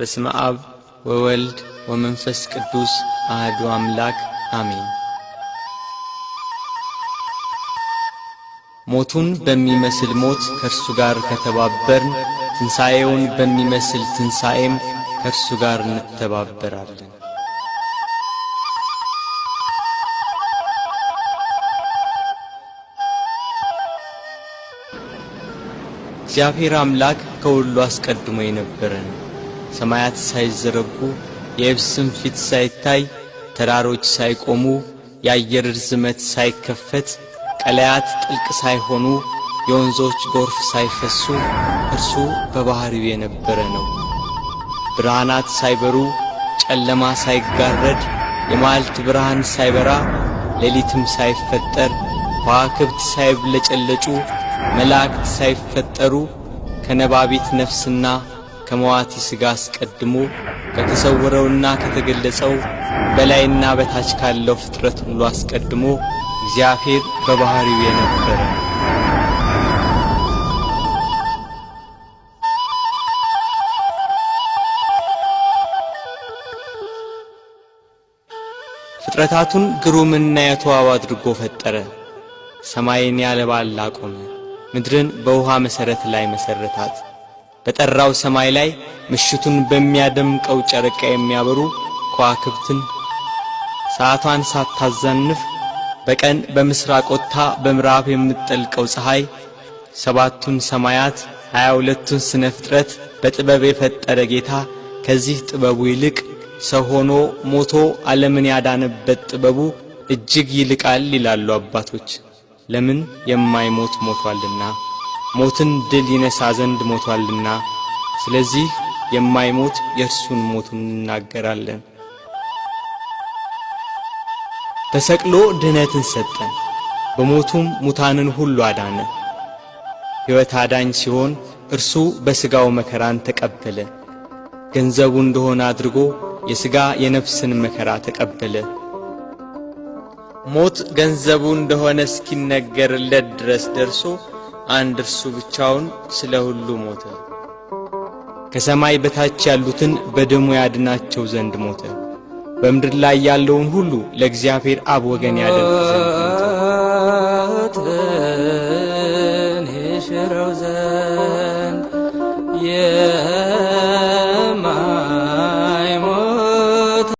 በስመ አብ ወወልድ ወመንፈስ ቅዱስ አሐዱ አምላክ አሜን። ሞቱን በሚመስል ሞት ከእርሱ ጋር ከተባበርን ትንሣኤውን በሚመስል ትንሣኤም ከእርሱ ጋር እንተባበራለን። እግዚአብሔር አምላክ ከሁሉ አስቀድሞ የነበረ ነው። ሰማያት ሳይዘረጉ የየብስም ፊት ሳይታይ ተራሮች ሳይቆሙ የአየር ርዝመት ሳይከፈት ቀላያት ጥልቅ ሳይሆኑ የወንዞች ጎርፍ ሳይፈሱ እርሱ በባህሪው የነበረ ነው። ብርሃናት ሳይበሩ ጨለማ ሳይጋረድ የመዓልት ብርሃን ሳይበራ ሌሊትም ሳይፈጠር ከዋክብት ሳይብለጨለጩ መላእክት ሳይፈጠሩ ከነባቢት ነፍስና ከመዋቲ ሥጋ አስቀድሞ ከተሰወረውና ከተገለጸው በላይና በታች ካለው ፍጥረት ሁሉ አስቀድሞ እግዚአብሔር በባህሪው የነበረ ነው። ፍጥረታቱን ግሩምና የተዋበ አድርጎ ፈጠረ። ሰማይን ያለ ባላ አቆመ፣ ምድርን በውሃ መሰረት ላይ መሰረታት። በጠራው ሰማይ ላይ ምሽቱን በሚያደምቀው ጨረቃ የሚያበሩ ከዋክብትን ሰዓቷን ሳታዛንፍ በቀን በምስራቅ ወጥታ በምዕራብ የምትጠልቀው ፀሐይ ሰባቱን ሰማያት 22ቱን ስነ ፍጥረት በጥበብ የፈጠረ ጌታ ከዚህ ጥበቡ ይልቅ ሰው ሆኖ ሞቶ ዓለምን ያዳነበት ጥበቡ እጅግ ይልቃል ይላሉ አባቶች። ለምን? የማይሞት ሞቷልና፣ ሞትን ድል ይነሳ ዘንድ ሞቷልና። ስለዚህ የማይሞት የእርሱን ሞቱን እንናገራለን። ተሰቅሎ ድህነትን ሰጠን፣ በሞቱም ሙታንን ሁሉ አዳነ። ሕይወት አዳኝ ሲሆን እርሱ በሥጋው መከራን ተቀበለ። ገንዘቡ እንደሆነ አድርጎ የሥጋ የነፍስን መከራ ተቀበለ። ሞት ገንዘቡ እንደሆነ እስኪነገርለት ድረስ ደርሶ አንድ እርሱ ብቻውን ስለ ሁሉ ሞተ። ከሰማይ በታች ያሉትን በደሙ ያድናቸው ዘንድ ሞተ። በምድር ላይ ያለውን ሁሉ ለእግዚአብሔር አብ ወገን ያደርግ ዘንድ ሞተ። ሞትን ይሽረው ዘንድ